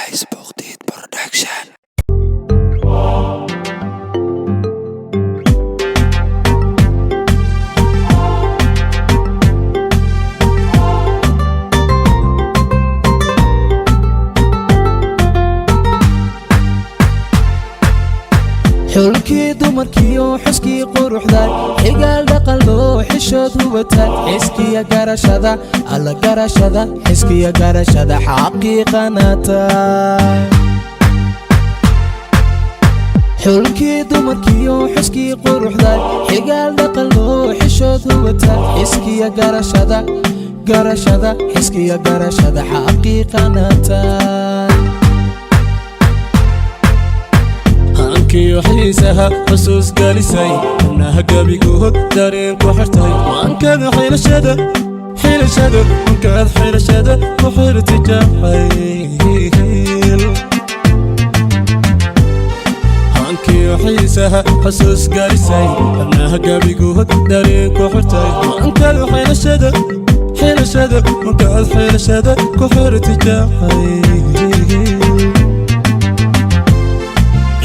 Qays Boqdiid Production. Xulkii dumarkiiyo xuskii quruxda, xigaal dhaqan loo xishood hubata, xiskiya garashada alla garashada, xiskiya garashada xaqiiqanata. Xulkii dumarkiiyo xuskii quruxda, xigaal dhaqan loo xishood hubata, xiskiya garashada garashada, xiskiya garashada xaqiiqanata. Hankiyo xiisaha xusuus galisay, xubnaha gabigood dareen ku xirtay, waankaada xilashada xilashada, wankaad xilashada ku xirtay jacayl. Hankiyo xiisaha xusuus galisay, xubnaha gabigood dareen ku xirtay, waankaada xilashada xilashada, wankaad xilashada ku xirtay jacayl.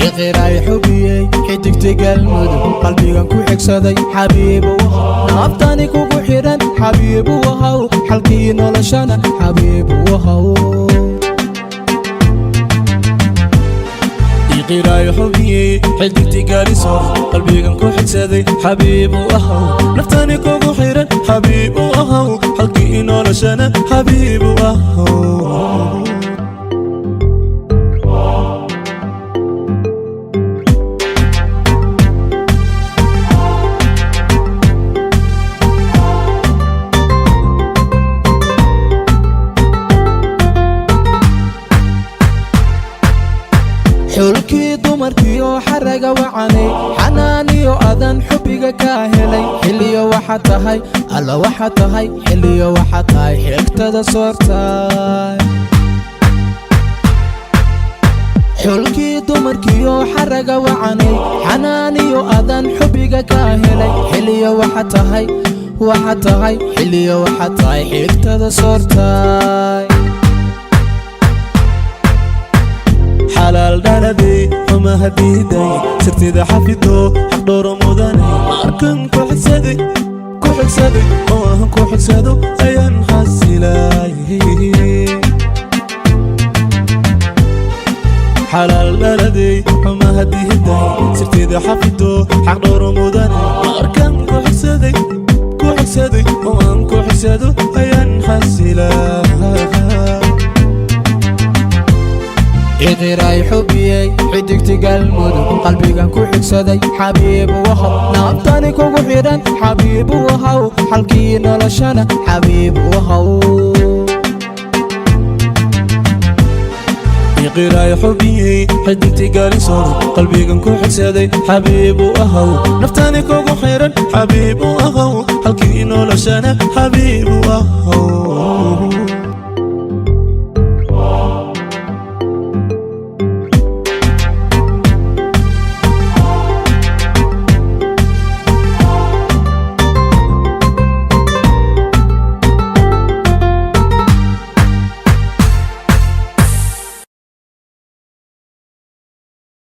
Iqiray xubiyey, xidigtay Galmudug, qalbigan ku xigsaday, xabiibu naftani kugu xidhan, xabiibu wahaw, xalkii noloshana xabiibu wahaw. Iqiraayo xubiyey, xidigti gaaliso, qalbigan ku xigsaday, xabiib u ahaw, naftani kugu xiran, xabiib u ahaw, xalkii noloshana xabiib u ahaw. Xulkii dumarkiiyo xaraga wacanay, xanaaniyo adan xubbiga kaa helay, xilliyo waxaa tahay alla waxaa tahay, xilliyo waxaa tahay xigtada soortay. Xulkii dumarkiiyo xaraga wacanay, xanaaniyo adan xubbiga kaa helay, xilliyo waxaa tahay, waxaa tahay, xilliyo waxaa tahay xigtada soortay. Xalaal dhaladey, xumaha diiday, sirtida xafido, xaqdhooro mudanay, markan ku xigsaday, ku xigsaday oo aan ku xigsado ayaan xasilay. Xalaal dhaladey, xumaha diiday, sirtida xafido, xaqdhooro mudanay, markan ku xigsaday, ku xigsaday oo aan ku xigsado ayaan xasilay. Iqiray xubiyey, xidigti Galmudug, qalbigan ku xigsaday, xabiibu wahaw, naftani kugu xidhan, xabiibu wahaw, xalkii noloshana xabiibu wahaw. Iqiraayo xubiyey, xidigti gaalisoor, qalbigan ku xigsaday, xabiib u ahaw, naftani kugu xiran, xabiib u ahaw, halkii noloshana xabiib u ahaw.